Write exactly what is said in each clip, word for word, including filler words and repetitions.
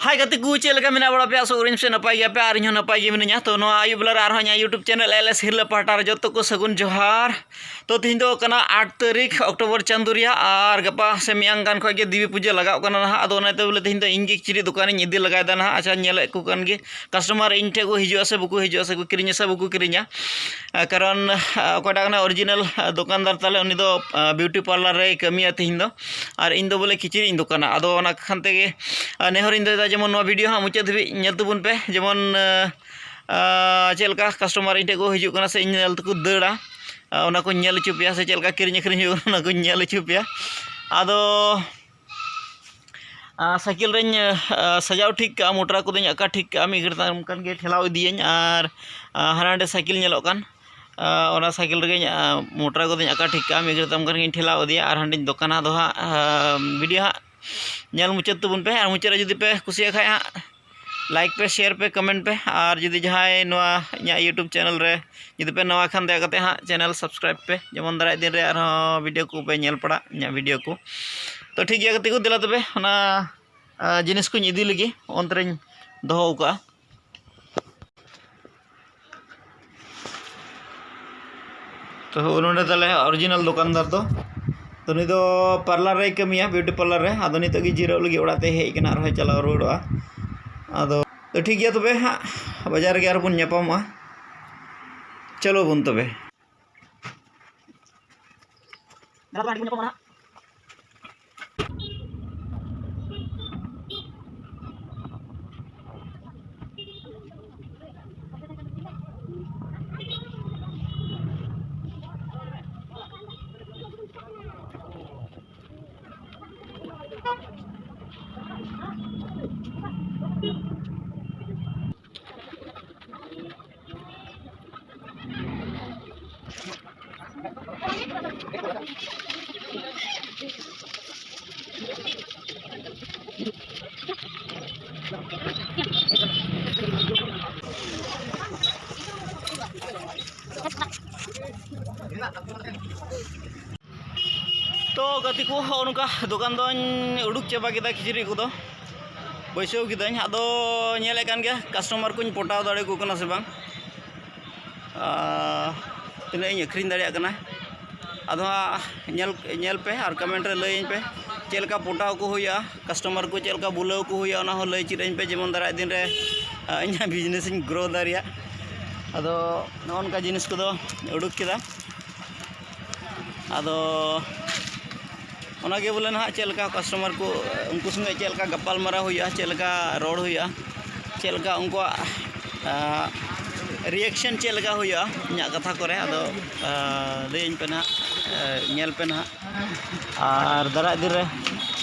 ᱦᱟᱭ ᱜᱟᱛᱮ ᱠᱚ, ᱪᱮᱫ ᱞᱮᱠᱟ ᱢᱮᱱᱟᱜ ᱵᱟᱲᱟ ᱯᱮᱭᱟ? ᱟᱥᱚᱜ ᱠᱟᱹᱱᱟᱹᱧ ᱥᱮ ᱱᱟᱯᱟᱭ ᱜᱮᱭᱟ ᱯᱮ, ᱟᱨ ᱤᱧ ᱦᱚᱸ ᱱᱟᱯᱟᱭ ᱜᱮ ᱢᱤᱱᱟᱹᱧᱟ᱾ ᱛᱚ, ᱱᱚᱣᱟ ᱟᱹᱭᱩᱵ ᱵᱮᱞᱟ ᱨᱮ ᱟᱨᱦᱚᱸ ᱤᱧᱟᱹᱜ YouTube channel ᱮᱞ ᱮᱥ ᱦᱤᱨᱞᱟᱹ ᱯᱟᱦᱴᱟ ᱨᱮ ᱡᱚᱛᱚ ᱠᱚ ᱥᱟᱹᱜᱩᱱ ᱡᱚᱦᱟᱨ᱾ ᱛᱚ, ᱛᱮᱦᱮᱧ ᱫᱚ ᱠᱟᱱᱟ ᱟᱴ ᱛᱟᱹᱨᱤᱠᱷ ᱚᱠᱴᱳᱵᱚᱨ ᱪᱟᱸᱫᱳ ᱨᱮᱭᱟᱜ, ᱟᱨ ᱜᱟᱯᱟ ᱥᱮ ᱢᱮᱭᱟᱝ ᱜᱟᱱ ᱠᱷᱚᱱ ᱜᱮ ᱫᱮᱵᱤ ᱯᱩᱡᱟᱹ ᱞᱟᱜᱟᱜ ᱠᱟᱱᱟ ᱱᱟᱦᱟᱜ᱾ ᱟᱫᱚ ᱚᱱᱟᱛᱮ ᱵᱚᱞᱮ ᱛᱮᱦᱮᱧ ᱫᱚ ᱤᱧ ᱜᱮ ᱠᱤᱪᱨᱤᱡ ᱫᱚᱠᱟᱱᱤᱧ ᱤᱫᱤ ᱞᱟᱜᱟᱭᱮᱫᱟ ᱱᱟᱦᱟᱜ᱾ ᱟᱪᱪᱷᱟ, ᱧᱮᱞᱮᱫ ᱠᱚ ᱠᱟᱱ ᱜᱮ, ᱠᱟᱥᱴᱚᱢᱟᱨ ᱤᱧ ᱴᱷᱮᱱ ᱠᱚ ᱦᱤᱡᱩᱜᱼᱟ ᱥᱮ ᱵᱟᱠᱚ ᱦᱤᱡᱩᱜᱼᱟ, ᱥᱮ ᱠᱚ ᱠᱤᱨᱤᱧᱟ ᱥᱮ ᱵᱟᱠᱚ ᱠᱤᱨᱤᱧᱟ᱾ ᱟᱨ ᱠᱟᱨᱚᱱ, ᱟᱨ ᱚᱠᱚᱭᱴᱟᱜ ᱠᱟᱱᱟ original ᱫᱚᱠᱟᱱᱫᱟᱨ ᱛᱟᱞᱮ, ᱩᱱᱤ ᱫᱚ, ᱟᱨ, beauty parlour ᱨᱮᱭ ᱠᱟᱹᱢᱤᱭᱟ ᱛᱮᱦᱮᱧ ᱫᱚ, ᱟᱨ ᱤᱧ ᱫᱚ ᱵᱚᱞᱮ ᱠᱤᱪᱨᱤᱡ ᱤᱧ ᱫᱚᱠᱟᱱᱟ᱾ ᱟᱫᱚ ᱚᱱᱟ ᱠᱷᱟᱱ ᱛᱮᱜᱮ, ᱟᱨ ᱱᱮᱦᱚᱨᱤᱧ ᱫᱚᱦᱚᱭᱮᱫᱟ, ᱡᱮᱢᱚᱱ ᱱᱚᱣᱟ video ᱦᱟᱸᱜ ᱢᱩᱪᱟᱹᱫ ᱫᱷᱟᱹᱵᱤᱡ ᱧᱮᱞ ᱛᱟᱵᱚᱱ ᱯᱮ, ᱡᱮᱢᱚᱱ, ᱟᱨ, ᱟᱨ, ᱪᱮᱫ ᱞᱮᱠᱟ ᱠᱟᱥᱴᱚᱢᱟᱨ ᱤᱧ ᱴᱷᱮᱱ ᱠᱚ ᱦᱤᱡᱩᱜ ᱠᱟᱱᱟ ᱥᱮ ᱤᱧ ᱧᱮᱞ ᱛᱮᱠᱚ ᱫᱟᱹᱲᱟ, ᱟᱨ ᱚᱱᱟ ᱠᱚᱧ ᱧᱮᱞ ᱦᱚᱪᱚ ᱯᱮᱭᱟ, ᱥᱮ ᱪᱮᱫ ᱞᱮᱠᱟ ᱠᱤᱨᱤᱧ ᱟᱹᱠᱷᱨᱤᱧ ᱦᱩᱭᱩᱜ ᱠᱟᱱᱟ, ᱚᱱᱟ ᱠᱚᱧ ᱧᱮᱞ ᱦᱚᱪᱚ ᱯᱮᱭᱟ᱾ ᱟᱫᱚ ᱟᱨ ᱥᱟᱭᱠᱮᱞ ᱨᱮᱧ, ᱟᱨ, ᱥᱟᱡᱟᱣ ᱴᱷᱤᱠ ᱠᱟᱜᱼᱟ, ᱢᱚᱴᱨᱟ ᱠᱚᱫᱚᱧ ᱟᱠᱟ ᱴᱷᱤᱠ ᱠᱟᱜᱼᱟ, ᱢᱤᱫ ᱜᱷᱟᱹᱲᱤᱡ ᱛᱟᱭᱚᱢ ᱠᱷᱟᱱ ᱜᱮ ᱴᱷᱮᱞᱟᱣ ᱤᱫᱤᱭᱟᱹᱧ ᱟᱨ, ᱟᱨ, ᱦᱟᱱᱟ ᱦᱟᱸᱰᱮ ᱥᱟᱭᱠᱮᱞ ᱧᱮᱞᱚᱜ ᱠᱟᱱ, ᱟᱨ, ᱚᱱᱟ ᱥᱟᱭᱠᱮᱞ ᱨᱮᱜᱮᱧ, ᱟᱨ, ᱢᱚᱴᱨᱟ ᱠᱚᱫᱚᱧ ᱟᱠᱟ ᱴᱷᱤᱠ ᱠᱟᱜᱼᱟ, ᱢᱤᱫ ᱜᱷᱟᱹᱲᱤᱡ ᱛᱟᱭᱚᱢ ᱠᱷᱟᱱ ᱜᱮᱧ ᱴᱷᱮᱞᱟᱣ ᱤᱫᱤᱭᱟ ᱟᱨ ᱦᱟᱸᱰᱮᱧ ᱫᱚᱠᱟᱱᱟ᱾ ᱟᱫᱚ ᱦᱟᱸᱜ, ᱟᱨ, video ᱦᱟᱸᱜ ᱧᱮᱞ ᱢᱩᱪᱟᱹᱫ ᱛᱟᱵᱚᱱ ᱯᱮ, ᱟᱨ ᱢᱩᱪᱟᱹᱫ ᱨᱮ ᱡᱩᱫᱤ ᱯᱮ ᱠᱩᱥᱤᱭᱟᱜ ᱠᱷᱟᱡ ᱦᱟᱸᱜ, like ᱯᱮ, share ᱯᱮ, comment ᱯᱮ, ᱟᱨ ᱡᱩᱫᱤ ᱡᱟᱦᱟᱸᱭ ᱱᱚᱣᱟ ᱤᱧᱟᱹᱜ YouTube channel ᱨᱮ ᱡᱩᱫᱤ ᱯᱮ ᱱᱟᱣᱟ ᱠᱷᱟᱱ, ᱫᱟᱭᱟ ᱠᱟᱛᱮ ᱦᱟᱸᱜ channel subscribe ᱯᱮ, ᱡᱮᱢᱚᱱ ᱫᱟᱨᱟᱭ ᱫᱤᱱ ᱨᱮ ᱟᱨᱦᱚᱸ video ᱠᱚᱯᱮ ᱧᱮᱞ ᱯᱟᱲᱟᱜ ᱤᱧᱟᱹᱜ video ᱠᱚ᱾ ᱛᱚ, ᱴᱷᱤᱠ ᱜᱮᱭᱟ ᱜᱟᱛᱮ ᱠᱚ, ᱫᱮᱞᱟ ᱛᱚᱵᱮ ᱚᱱᱟ, ᱟᱨ, ᱡᱤᱱᱤᱥ ᱠᱚᱧ ᱤᱫᱤ ᱞᱮᱜᱮ, ᱚᱱᱛᱮ ᱨᱮᱧ ᱫᱚᱦᱚ ᱠᱟᱜᱼᱟ᱾ ᱛᱚ, ᱱᱚᱰᱮ ᱛᱟᱞᱮ original ᱫᱚᱠᱟᱱᱫᱟᱨ ᱫᱚ, ᱛᱚ, ᱱᱩᱭ ᱫᱚ parlour ᱨᱮᱭ ᱠᱟᱹᱢᱤᱭᱟ, beauty parlour ᱨᱮ᱾ ᱟᱫᱚ ᱱᱤᱛᱚᱜ ᱜᱮ ᱡᱤᱨᱟᱹᱜ ᱞᱟᱹᱜᱤᱫ ᱚᱲᱟᱜ ᱛᱮᱭ ᱦᱮᱡ ᱟᱠᱟᱱᱟ, ᱟᱨᱦᱚᱸᱭ ᱪᱟᱞᱟᱣ ᱨᱩᱣᱟᱹᱲᱚᱜᱼᱟ᱾ ᱟᱫᱚ, ᱛᱚ, ᱴᱷᱤᱠ ᱜᱮᱭᱟ ᱛᱚᱵᱮ ᱦᱟᱸᱜ, ᱵᱟᱡᱟᱨ ᱨᱮᱜᱮ ᱟᱨᱦᱚᱸ ᱵᱚᱱ ᱧᱟᱯᱟᱢᱚᱜᱼᱟ᱾ ᱪᱚᱞᱚ ᱵᱚᱱ ᱛᱚᱵᱮ᱾ ᱛᱚ ᱜᱟᱛᱮ ᱠᱚ, ᱦᱚᱸᱜᱼᱚ ᱱᱚᱝᱠᱟ ᱫᱚᱠᱟᱱ ᱫᱚᱧ ᱩᱰᱩᱠ ᱪᱟᱵᱟ ᱠᱮᱫᱟ ᱠᱤᱪᱨᱤᱡ ᱠᱚᱫᱚ᱾ ᱵᱟᱹᱭᱥᱟᱹᱣ ᱠᱤᱫᱟᱹᱧ᱾ ᱟᱫᱚ ᱧᱮᱞᱮᱫ ᱠᱟᱱ ᱜᱮᱭᱟ ᱠᱟᱥᱴᱚᱢᱟᱨ ᱠᱚᱧ ᱯᱚᱴᱟᱣ ᱫᱟᱲᱮᱭᱟᱠᱚ ᱠᱟᱱᱟ ᱥᱮ ᱵᱟᱝ, ᱟᱨ ᱛᱤᱱᱟᱹᱜ ᱤᱧ ᱟᱹᱠᱷᱨᱤᱧ ᱫᱟᱲᱮᱭᱟᱜ ᱠᱟᱱᱟ᱾ ᱟᱫᱚ ᱦᱟᱸᱜ ᱧᱮᱞ, ᱧᱮᱞ ᱯᱮ ᱟᱨ ᱠᱚᱢᱮᱱᱴ ᱨᱮ ᱞᱟᱹᱭᱟᱹᱧ ᱯᱮ ᱪᱮᱫ ᱞᱮᱠᱟ ᱯᱚᱴᱟᱣ ᱠᱚ ᱦᱩᱭᱩᱜᱼᱟ, ᱠᱟᱥᱴᱚᱢᱟᱨ ᱠᱚ ᱪᱮᱫ ᱞᱮᱠᱟ ᱵᱩᱞᱟᱹᱣ ᱠᱚ ᱦᱩᱭᱩᱜᱼᱟ, ᱚᱱᱟ ᱦᱚᱸ ᱞᱟᱹᱭ ᱪᱮᱫ ᱟᱹᱧ ᱯᱮ, ᱡᱮᱢᱚᱱ ᱫᱟᱨᱟᱭ ᱫᱤᱱ ᱨᱮ ᱤᱧᱟᱹᱜ ᱵᱤᱡᱽᱱᱮᱥ ᱤᱧ ᱜᱨᱳ ᱫᱟᱲᱮᱭᱟᱜ᱾ ᱟᱫᱚ ᱱᱚᱜᱼᱚ ᱱᱚᱝᱠᱟ ᱡᱤᱱᱤᱥ ᱠᱚᱫᱚ ᱩᱰᱩᱠ ᱠᱮᱫᱟ᱾ ᱟᱫᱚ ᱚᱱᱟᱜᱮ ᱵᱚᱞᱮ ᱱᱟᱦᱟᱜ ᱪᱮᱫ ᱞᱮᱠᱟ ᱠᱟᱥᱴᱚᱢᱟᱨ ᱠᱚ, ᱩᱱᱠᱩ ᱥᱚᱸᱜᱮ ᱪᱮᱫ ᱞᱮᱠᱟ ᱜᱟᱯᱟᱞᱢᱟᱨᱟᱣ ᱦᱩᱭᱩᱜᱼᱟ, ᱪᱮᱫ ᱞᱮᱠᱟ ᱨᱚᱲ ᱦᱩᱭᱩᱜᱼᱟ, ᱪᱮᱫ ᱞᱮᱠᱟ ᱩᱱᱠᱩᱣᱟᱜ ᱨᱤᱭᱮᱠᱥᱚᱱ ᱪᱮᱫ ᱞᱮᱠᱟ ᱦᱩᱭᱩᱜᱼᱟ ᱤᱧᱟᱹᱜ ᱠᱟᱛᱷᱟ ᱠᱚᱨᱮ, ᱟᱫᱚ ᱞᱟᱹᱭᱟᱹᱧ ᱯᱮ ᱱᱟᱦᱟᱜ, ᱧᱮᱞ ᱯᱮ ᱱᱟᱦᱟᱜ᱾ ᱟᱨ ᱫᱟᱨᱟᱭ ᱫᱤᱱ ᱨᱮ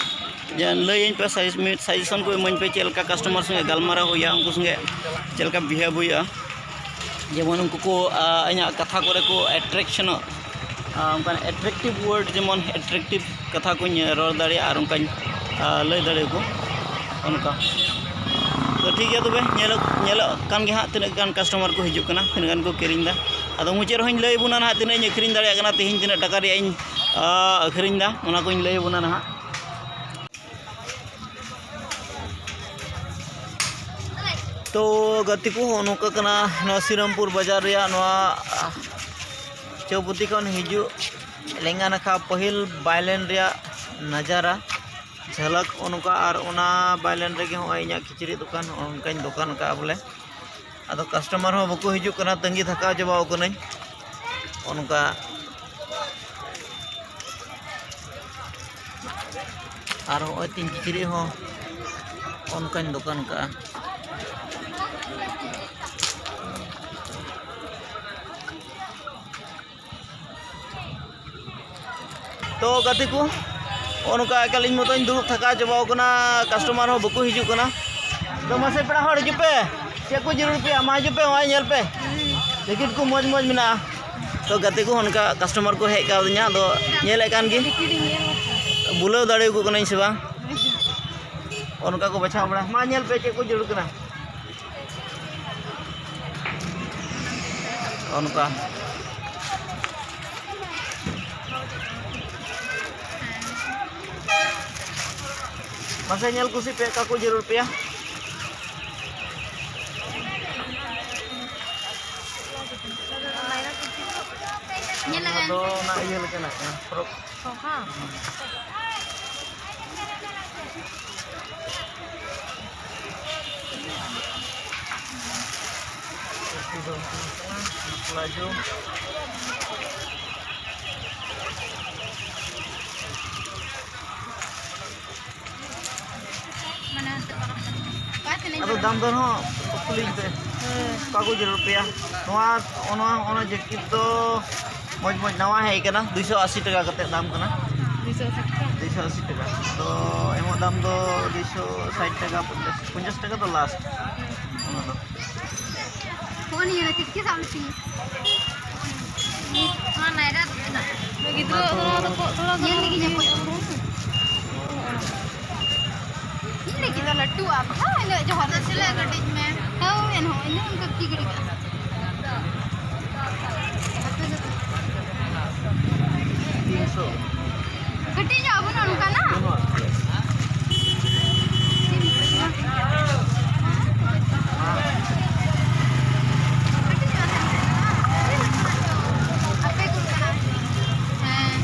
ᱡᱮ ᱞᱟᱹᱭᱟᱹᱧ ᱯᱮ, ᱥᱟᱡᱮᱥᱚᱱ ᱠᱚ ᱤᱢᱟᱹᱧ ᱯᱮ ᱪᱮᱫ ᱞᱮᱠᱟ ᱠᱟᱥᱴᱚᱢᱟᱨ ᱥᱚᱸᱜᱮ ᱜᱟᱞᱢᱟᱨᱟᱣ ᱦᱩᱭᱩᱜᱼᱟ, ᱩᱱᱠᱩ ᱥᱚᱸᱜᱮ ᱪᱮᱫ ᱞᱮᱠᱟ ᱵᱤᱦᱮᱵᱽ ᱦᱩᱭᱩᱜᱼᱟ᱾ ᱡᱮᱢᱚᱱ ᱩᱱᱠᱩ ᱠᱚ ᱤᱧᱟᱹᱜ ᱠᱟᱛᱷᱟ ᱠᱚᱨᱮ ᱠᱚ ᱮᱴᱨᱮᱠᱥᱚᱱᱚᱜ, ᱚᱱᱠᱟᱱ ᱮᱴᱨᱮᱠᱴᱤᱵᱷ ᱣᱟᱨᱰ, ᱡᱮᱢᱚᱱ ᱮᱴᱨᱮᱠᱴᱤᱵᱷ ᱠᱟᱛᱷᱟ ᱠᱚᱧ ᱨᱚᱲ ᱫᱟᱲᱮᱭᱟᱜᱼᱟ ᱟᱨ ᱚᱱᱠᱟᱧ ᱞᱟᱹᱭ ᱫᱟᱲᱮᱭᱟᱠᱚ ᱚᱱᱠᱟ᱾ ᱛᱚ ᱴᱷᱤᱠ ᱜᱮᱭᱟ, ᱛᱚᱵᱮ ᱧᱮᱞᱚᱜ, ᱧᱮᱞᱚᱜ ᱠᱟᱱ ᱜᱮ ᱦᱟᱸᱜ ᱛᱤᱱᱟᱹᱜ ᱜᱟᱱ ᱠᱟᱥᱴᱚᱢᱟᱨ ᱠᱚ ᱦᱤᱡᱩᱜ ᱠᱟᱱᱟ, ᱛᱤᱱᱟᱹᱜ ᱜᱟᱱ ᱠᱚ ᱠᱤᱨᱤᱧ ᱮᱫᱟ᱾ ᱟᱫᱚ ᱢᱩᱪᱟᱹᱫ ᱨᱮᱦᱚᱸᱧ ᱞᱟᱹᱭ ᱟᱵᱚᱱᱟ ᱱᱟᱦᱟᱜ ᱛᱤᱱᱟᱹᱜ ᱤᱧ ᱟᱹᱠᱷᱨᱤᱧ ᱫᱟᱲᱮᱭᱟᱜ ᱠᱟᱱᱟ, ᱛᱮᱦᱮᱧ ᱛᱤᱱᱟᱹᱜ ᱴᱟᱠᱟ ᱨᱮᱭᱟᱜ ᱤᱧ ᱟᱹᱠᱷᱨᱤᱧ ᱮᱫᱟ, ᱚᱱᱟ ᱠᱚᱧ ᱞᱟᱹᱭ ᱟᱵᱚᱱᱟ ᱱᱟᱦᱟᱜ᱾ ᱛᱚ ᱜᱟᱛᱮ ᱠᱚ, ᱦᱚᱸᱜᱼᱚ ᱱᱚᱝᱠᱟ ᱠᱟᱱᱟ ᱱᱚᱣᱟ ᱥᱤᱨᱟᱢᱯᱩᱨ ᱵᱟᱡᱟᱨ ᱨᱮᱭᱟᱜ ᱱᱚᱣᱟ ᱪᱳᱣᱯᱚᱛᱤ ᱠᱷᱚᱱ ᱦᱤᱡᱩᱜ ᱞᱮᱸᱜᱟ ᱱᱟᱠᱷᱟ ᱯᱟᱹᱦᱤᱞ ᱵᱟᱭᱞᱮᱱ ᱨᱮᱭᱟᱜ ᱱᱟᱡᱟᱨᱟ ᱡᱷᱟᱞᱟᱠ ᱦᱚᱸᱜᱼᱚ ᱱᱚᱝᱠᱟ᱾ ᱟᱨ ᱚᱱᱟ ᱵᱟᱭᱞᱮᱱ ᱨᱮᱜᱮ ᱦᱚᱸᱜᱼᱚᱭ ᱤᱧᱟᱹᱜ ᱠᱤᱪᱨᱤᱡ ᱫᱚᱠᱟᱱ, ᱦᱚᱸᱜᱼᱚ ᱱᱚᱝᱠᱟᱧ ᱫᱚᱠᱟᱱ ᱟᱠᱟᱫᱼᱟ ᱵᱚᱞᱮ᱾ ᱟᱫᱚ ᱠᱟᱥᱴᱚᱢᱟᱨ ᱦᱚᱸ ᱵᱟᱠᱚ ᱦᱤᱡᱩᱜ ᱠᱟᱱᱟ, ᱛᱟᱺᱜᱤ ᱛᱷᱟᱠᱟᱣ ᱪᱟᱵᱟᱣ ᱠᱟᱹᱱᱟᱹᱧ ᱚᱱᱠᱟ᱾ ᱟᱨ ᱦᱚᱸᱜᱼᱚᱭ ᱛᱤᱧ ᱠᱤᱪᱨᱤᱡ ᱦᱚᱸ ᱚᱱᱠᱟᱧ ᱫᱚᱠᱟᱱ ᱠᱟᱜᱼᱟ᱾ ᱛᱚ ᱜᱟᱛᱮ ᱠᱚ, ᱱᱚᱜᱼᱚ ᱱᱚᱝᱠᱟ ᱮᱠᱟᱞ ᱤᱧ ᱢᱚᱛᱚᱧ ᱫᱩᱲᱩᱵ ᱛᱷᱟᱠᱟ ᱪᱟᱵᱟᱣ ᱠᱟᱱᱟ, ᱠᱟᱥᱴᱚᱢᱟᱨ ᱦᱚᱸ ᱵᱟᱠᱚ ᱦᱤᱡᱩᱜ ᱠᱟᱱᱟ᱾ ᱛᱚ ᱢᱟᱥᱮ ᱯᱮᱲᱟ ᱦᱚᱲ ᱦᱤᱡᱩᱜ ᱯᱮ, ᱪᱮᱫ ᱠᱚ ᱡᱟᱹᱨᱩᱲ ᱯᱮᱭᱟ ᱢᱟ ᱦᱤᱡᱩᱜ ᱯᱮ, ᱱᱚᱜᱼᱚᱭ ᱧᱮᱞ ᱯᱮ, ᱡᱮᱠᱮᱴ ᱠᱚ ᱢᱚᱡᱽ ᱢᱚᱡᱽ ᱢᱮᱱᱟᱜᱼᱟ᱾ ᱛᱚ ᱜᱟᱛᱮ ᱠᱚ ᱚᱱᱠᱟ ᱠᱟᱥᱴᱚᱢᱟᱨ ᱠᱚ ᱦᱮᱡ ᱠᱟᱣᱫᱤᱧᱟ, ᱟᱫᱚ ᱧᱮᱞᱮᱫ ᱠᱟᱱ ᱜᱮ, ᱵᱩᱞᱟᱹᱣ ᱫᱟᱲᱮᱭᱟᱠᱚ ᱠᱟᱹᱱᱟᱹᱧ ᱥᱮ ᱵᱟᱝ, ᱚᱱᱠᱟ ᱠᱚ ᱵᱟᱪᱷᱟᱣ ᱵᱟᱲᱟ᱾ ᱢᱟ ᱧᱮᱞ ᱯᱮ ᱪᱮᱫ ᱠᱚ ᱡᱟᱹᱨᱩᱲ ᱠᱟᱱᱟ᱾ ᱚᱱᱠᱟ᱾ ᱢᱟᱥᱮ ᱧᱮᱞ ᱠᱩᱥᱤ ᱯᱮ, ᱚᱠᱟ ᱠᱚ ᱡᱟᱹᱨᱩᱲ ᱯᱮᱭᱟ? ᱧᱮᱞ ᱱᱚᱣᱟ ᱫᱚ ᱚᱱᱟ ᱤᱭᱟᱹ ᱞᱮᱠᱟᱱᱟᱜ ᱠᱟᱱᱟ, ᱯᱷᱨᱚᱠ᱾ ᱥᱚᱠᱷᱟ᱾ ᱠᱩᱥᱤ ᱫᱚ ᱚᱱᱟ ᱠᱟᱱᱟ, ᱯᱞᱟᱡᱳ᱾ ᱟᱫᱚ ᱫᱟᱢ ᱫᱚᱨ ᱦᱚᱸ ᱠᱩᱞᱤᱧ ᱯᱮ, ᱚᱠᱟ ᱠᱚ ᱡᱟᱹᱨᱩᱲ ᱯᱮᱭᱟ? ᱱᱚᱣᱟ, ᱚᱱᱟ, ᱚᱱᱟ ᱡᱮᱠᱮᱴ ᱫᱚ ᱢᱚᱡᱽ ᱢᱚᱡᱽ ᱱᱟᱣᱟ ᱦᱮᱡ ᱠᱟᱱᱟ, ᱫᱩᱭᱥᱚ ᱟᱥᱤ ᱴᱟᱠᱟ ᱠᱟᱛᱮ ᱫᱟᱢ ᱠᱟᱱᱟ᱾ ᱫᱩᱭᱥᱚ ᱟᱥᱤ ᱴᱟᱠᱟ᱾ ᱫᱩᱭᱥᱚ ᱟᱥᱤ ᱴᱟᱠᱟ᱾ ᱟᱫᱚ ᱮᱢᱚᱜ ᱫᱟᱢ ᱫᱚ ᱫᱩᱭᱥᱚ ᱥᱟᱴ ᱴᱟᱠᱟ, ᱯᱚᱧᱪᱟᱥ, ᱯᱚᱧᱪᱟᱥ ᱴᱟᱠᱟ ᱫᱚ ᱞᱟᱥᱴ ᱚᱱᱟ ᱫᱚ᱾ ᱦᱚᱸᱜᱼᱚ ᱱᱤᱭᱟᱹ ᱨᱮ ᱪᱤᱴᱠᱤ ᱥᱟᱵ ᱢᱮᱥᱮ᱾ ᱱᱚᱣᱟ ᱱᱟᱭᱨᱟ ᱫᱚ ᱢᱮᱱᱟᱜᱼᱟ᱾ ᱜᱤᱫᱽᱨᱟᱹ ᱫᱚ ᱱᱚᱣᱟ ᱫᱚ ᱠᱚᱜ ᱛᱷᱚᱲᱟ ᱜᱟᱱ ᱧᱮᱞ ᱞᱮᱜᱮᱧ ᱚᱠᱚᱭ᱾ ᱤᱧ ᱞᱟᱹᱜᱤᱫ ᱫᱚ ᱞᱟᱹᱴᱩᱣᱟᱜ ᱫᱚ ᱤᱱᱟᱹᱜ ᱡᱚᱦᱚᱨ ᱫᱚ ᱱᱟᱥᱮᱱᱟᱜ ᱠᱟᱹᱴᱤᱡ ᱢᱮ᱾ ᱦᱳᱭ, ᱮᱱᱦᱚᱸ ᱤᱧ ᱫᱚ ᱚᱱᱠᱟ ᱛᱤ ᱜᱷᱟᱹᱲᱤᱡ ᱜᱮ᱾ ᱛᱤᱱᱥᱚ᱾ ᱠᱟᱹᱴᱤᱡ ᱧᱚᱜ ᱵᱟᱹᱱᱩᱜᱼᱟ ᱱᱚᱝᱠᱟᱱᱟᱜ? ᱵᱟᱹᱱᱩᱜᱼᱟ᱾ ᱟᱯᱮ ᱠᱚ ᱠᱟᱱᱟ᱾ ᱦᱮᱸ᱾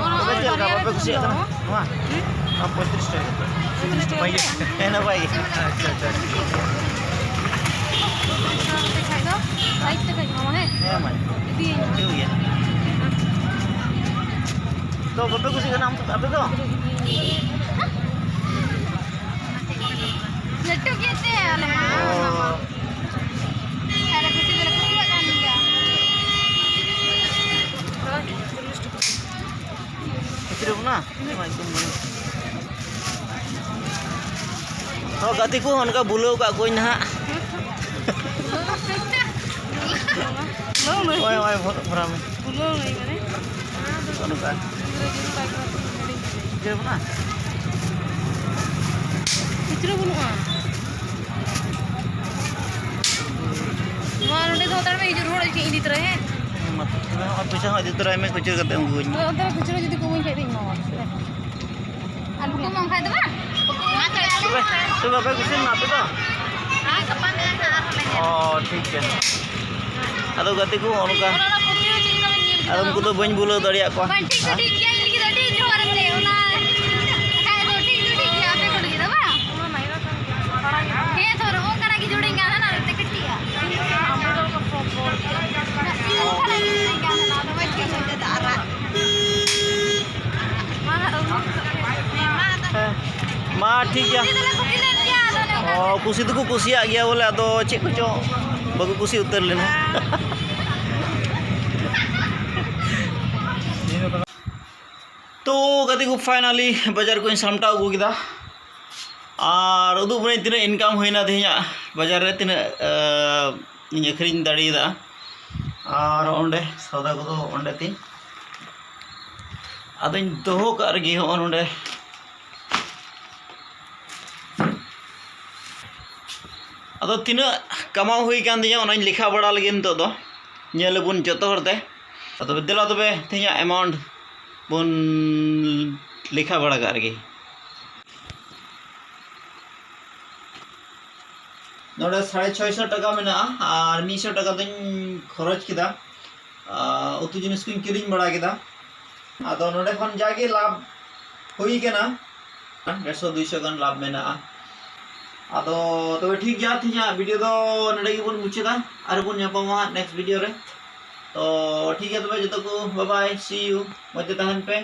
ᱚᱱᱟ ᱟᱯᱮ ᱪᱮᱫ ᱞᱮᱠᱟ, ᱵᱟᱨᱭᱟ ᱨᱮ ᱵᱟᱯᱮ ᱛᱤᱱᱟᱹᱜ ᱠᱩᱥᱤᱭᱟᱜ ᱠᱟᱱᱟ? ᱫᱟᱢ? ᱱᱚᱣᱟ? ᱦᱩᱸ? ᱱᱚᱣᱟ ᱯᱚᱸᱭᱛᱨᱤᱥ ᱴᱟᱠᱟ᱾ ᱯᱚᱸᱭᱛᱨᱤᱥ ᱴᱟᱠᱟ᱾ ᱯᱚᱸᱭᱛᱨᱤᱥ ᱴᱟᱠᱟ᱾ ᱦᱮᱸ, ᱱᱟᱯᱟᱭ ᱜᱮ᱾ ᱟᱪᱪᱷᱟ, ᱟᱪᱪᱷᱟ, ᱟᱪᱪᱷᱟ᱾ ᱚᱱᱟ ᱠᱷᱟᱡ ᱫᱚ ᱥᱟᱴ ᱴᱟᱠᱟᱧ ᱮᱢᱟᱢᱟ, ᱦᱮᱸ? ᱦᱮᱸ, ᱢᱟ᱾ ᱤᱫᱤᱭᱟᱹᱧ ᱢᱮ᱾ ᱴᱷᱤᱠ ᱜᱮᱭᱟ᱾ ᱛᱚ, ᱵᱟᱯᱮ ᱠᱩᱥᱤᱜ ᱠᱟᱱᱟ ᱟᱢ, ᱟᱯᱮ ᱫᱚ? ᱞᱟᱹᱴᱩ ᱜᱮᱭᱟ ᱛᱮ ᱟᱞᱮ ᱢᱟ᱾ ᱚ᱾ ᱟᱞᱮ ᱠᱩᱥᱤ ᱫᱚᱞᱮ ᱠᱩᱥᱤᱭᱟᱜ ᱠᱟᱱ ᱜᱮᱭᱟ᱾ ᱠᱷᱩᱪᱨᱟᱹ ᱵᱚᱱᱟ? ᱮᱠᱫᱚᱢ ᱵᱟᱹᱱᱩᱜ᱾ ᱛᱚ ᱜᱟᱛᱮ ᱠᱚ ᱚᱱᱠᱟ ᱵᱩᱞᱟᱹᱣ ᱠᱟᱜ ᱠᱚᱣᱟᱧ ᱱᱟᱦᱟᱜ᱾ ᱵᱩᱞᱟᱹᱣ ᱱᱟᱹᱧ᱾ ᱦᱳᱭ, ᱦᱳᱭ, ᱵᱷᱚ-, ᱵᱷᱚᱨᱟᱣ ᱢᱮ᱾ ᱵᱩᱞᱟᱹᱣ ᱱᱟᱹᱧ ᱢᱟᱱᱮ᱾ ᱱᱚᱜᱼᱚ ᱱᱚᱝᱠᱟ᱾ ᱜᱤᱫᱽᱨᱟᱹ ᱡᱩᱫᱤ ᱵᱟᱭ ᱠᱚᱨᱟᱣ ᱠᱷᱟᱱ ᱦᱤᱲᱤᱧ ᱠᱮᱫᱟᱹᱧ᱾ ᱠᱷᱩᱪᱨᱟᱹ ᱵᱟᱹᱱᱩᱜᱼᱟ? ᱠᱷᱩᱪᱨᱟᱹ ᱵᱟᱹᱱᱩᱜᱼᱟ᱾ ᱱᱚᱣᱟ ᱱᱚᱰᱮ ᱫᱚᱦᱚ ᱦᱟᱛᱟᱲ ᱢᱮ, ᱦᱤᱡᱩᱜ ᱨᱩᱣᱟᱹᱲ ᱤᱧ ᱤᱫᱤ ᱛᱚᱨᱟᱭᱟ, ᱦᱮᱸ? ᱦᱮᱸ, ᱢᱟ᱾ ᱟᱨ ᱯᱚᱭᱥᱟ ᱦᱚᱸ ᱤᱫᱤ ᱛᱚᱨᱟᱭ ᱢᱮ, ᱠᱷᱩᱪᱨᱟᱹ ᱠᱟᱛᱮ ᱟᱹᱜᱩᱣᱟᱹᱧ ᱢᱮ᱾ ᱦᱳᱭ, ᱚᱱᱛᱮ ᱨᱮ ᱠᱷᱩᱪᱨᱟᱹ ᱡᱩᱫᱤ ᱠᱚ ᱤᱢᱟᱹᱧ ᱠᱷᱟᱡ ᱫᱚᱧ ᱮᱢᱟᱢᱟ᱾ ᱟᱨ ᱵᱟᱠᱚ ᱮᱢᱚᱜ ᱠᱷᱟᱡ ᱫᱚ ᱵᱟᱝ? ᱛᱚᱵᱮ, ᱛᱚᱵᱮ ᱵᱟᱯᱮ ᱠᱩᱥᱤ ᱞᱮᱱᱟ ᱟᱯᱮ ᱫᱚ? ᱦᱮᱸ, ᱜᱟᱯᱟ ᱢᱮᱭᱟᱝ ᱦᱟᱸᱜ ᱟᱨᱦᱚᱸ ᱞᱮ ᱧᱮᱞ᱾ ᱚ, ᱴᱷᱤᱠ ᱜᱮᱭᱟ᱾ ᱟᱫᱚ ᱜᱟᱛᱮ ᱠᱚ, ᱚᱱᱠᱟ ᱚᱱᱟ ᱯᱩᱛᱷᱤ ᱦᱚᱸ ᱪᱮᱫ ᱞᱮᱠᱟ ᱵᱮᱱ ᱧᱮᱞ ᱠᱮᱫᱟ? ᱟᱫᱚ ᱩᱱᱠᱩ ᱫᱚ ᱵᱟᱹᱧ ᱵᱩᱞᱟᱹᱣ ᱫᱟᱲᱮᱭᱟᱜ ᱠᱚᱣᱟ᱾ ᱵᱟᱝ, ᱴᱷᱤᱠ ᱫᱚ ᱴᱷᱤᱠ ᱜᱮᱭᱟ, ᱤᱧ ᱞᱟᱹᱜᱤᱫ ᱫᱚ ᱟᱹᱰᱤ ᱡᱚᱦᱟᱨ ᱮᱱᱛᱮ, ᱚᱱᱟ ᱵᱟᱠᱷᱟᱡ ᱫᱚ ᱴᱷᱤᱠ ᱫᱚ ᱴᱷᱤᱠ ᱜᱮᱭᱟ, ᱟᱯᱮ ᱠᱚ ᱞᱟᱹᱜᱤᱫ ᱫᱚ ᱵᱟᱝ? ᱦᱮᱸ, ᱛᱚ, ᱱᱚᱜᱼᱚ ᱱᱚᱝᱠᱟᱱᱟᱜ ᱜᱮ ᱡᱳᱲᱮᱧ ᱠᱟᱱ ᱛᱟᱦᱮᱱᱟ, ᱟᱫᱚ ᱠᱟᱹᱴᱤᱡ ᱟᱜ᱾ ᱤᱧ ᱫᱚ ᱱᱚᱝᱠᱟᱱᱟᱜ ᱜᱮ ᱡᱳᱲᱮᱧ ᱠᱟᱱ ᱛᱟᱦᱮᱱᱟ, ᱟᱫᱚ ᱵᱟᱹᱧ ᱴᱷᱤᱠ ᱞᱮᱫᱟ, ᱟᱨᱟᱜ᱾ ᱦᱮᱸ, ᱢᱟ ᱴᱷᱤᱠ ᱜᱮᱭᱟ᱾ ᱠᱩᱥᱤ ᱫᱚᱞᱮ ᱠᱩᱥᱤ ᱞᱮᱱ ᱜᱮᱭᱟ, ᱟᱫᱚ ᱚᱱᱮ ᱚᱱᱠᱟ ᱚ, ᱠᱩᱥᱤ ᱫᱚᱠᱚ ᱠᱩᱥᱤᱭᱟᱜ ᱜᱮᱭᱟ ᱵᱚᱞᱮ, ᱟᱫᱚ ᱪᱮᱫ ᱠᱚᱪᱚ ᱵᱟᱠᱚ ᱠᱩᱥᱤ ᱩᱛᱟᱹᱨ ᱞᱮᱱᱟ᱾ ᱛᱚ ᱜᱟᱛᱮ ᱠᱚ, finally ᱵᱟᱡᱟᱨ ᱠᱚᱧ ᱥᱟᱢᱴᱟᱣ ᱟᱹᱜᱩ ᱠᱮᱫᱟ᱾ ᱟᱨ ᱩᱫᱩᱜ ᱵᱚᱱᱟᱹᱧ ᱛᱤᱱᱟᱹᱜ income ᱦᱩᱭᱱᱟ ᱛᱮᱦᱮᱧᱟᱜ ᱵᱟᱡᱟᱨ ᱨᱮ, ᱛᱤᱱᱟᱹᱜ, ᱟᱸ, ᱤᱧ ᱟᱹᱠᱷᱨᱤᱧ ᱫᱟᱲᱮᱭᱟᱫᱟ᱾ ᱟᱨ ᱚᱸᱰᱮ ᱥᱚᱣᱫᱟ ᱠᱚᱫᱚ ᱚᱸᱰᱮ ᱛᱤᱧ, ᱟᱫᱚᱧ ᱫᱚᱦᱚ ᱠᱟᱜ ᱨᱮᱜᱮ ᱦᱚᱸᱜᱼᱚ ᱱᱚᱸᱰᱮ᱾ ᱟᱫᱚ ᱛᱤᱱᱟᱹᱜ ᱠᱟᱢᱟᱣ ᱦᱩᱭ ᱠᱟᱱ ᱛᱤᱧᱟᱹ, ᱚᱱᱟᱧ ᱞᱮᱠᱷᱟ ᱵᱟᱲᱟ ᱞᱮᱜᱮ ᱱᱤᱛᱚᱜ ᱫᱚ᱾ ᱧᱮᱞ ᱟᱵᱚᱱ ᱡᱚᱛᱚ ᱦᱚᱲ ᱛᱮ᱾ ᱛᱚᱵᱮ ᱫᱮᱞᱟ ᱛᱚᱵᱮ ᱛᱮᱦᱮᱧᱟᱜ amount ᱵᱚᱱ ᱞᱮᱠᱷᱟ ᱵᱟᱲᱟ ᱠᱟᱜ ᱨᱮᱜᱮ᱾ ᱱᱚᱰᱮ ᱥᱟᱲᱮ ᱪᱷᱚᱭᱥᱚ ᱴᱟᱠᱟ ᱢᱮᱱᱟᱜᱼᱟ ᱟᱨ ᱢᱤᱫᱥᱚ ᱴᱟᱠᱟ ᱫᱚᱧ ᱠᱷᱚᱨᱚᱪ ᱠᱮᱫᱟ, ᱟᱨ ᱩᱛᱩ ᱡᱤᱱᱤᱥ ᱠᱚᱧ ᱠᱤᱨᱤᱧ ᱵᱟᱲᱟ ᱠᱮᱫᱟ᱾ ᱟᱫᱚ ᱱᱚᱰᱮ ᱠᱷᱚᱱ ᱡᱟᱜᱮ ᱞᱟᱵᱷ ᱦᱩᱭ ᱠᱟᱱᱟ, ᱰᱮᱲᱥᱚ ᱫᱩᱭᱥᱚ ᱜᱟᱱ ᱞᱟᱵᱷ ᱢᱮᱱᱟᱜᱼᱟ᱾ ᱟᱫᱚ ᱛᱚᱵᱮ ᱴᱷᱤᱠ ᱜᱮᱭᱟ, ᱛᱮᱦᱮᱧᱟᱜ video ᱫᱚ ᱱᱚᱰᱮ ᱜᱮᱵᱚᱱ ᱢᱩᱪᱟᱹᱫᱟ, ᱟᱨ ᱵᱚᱱ ᱧᱟᱯᱟᱢᱟ ᱦᱟᱸᱜ next video ᱨᱮ᱾ ᱛᱚ ᱴᱷᱤᱠ ᱜᱮᱭᱟ ᱛᱚᱵᱮ ᱡᱚᱛᱚ ᱠᱚ, bye bye, see you, ᱢᱚᱡᱽ ᱛᱮ ᱛᱟᱦᱮᱱ ᱯᱮ᱾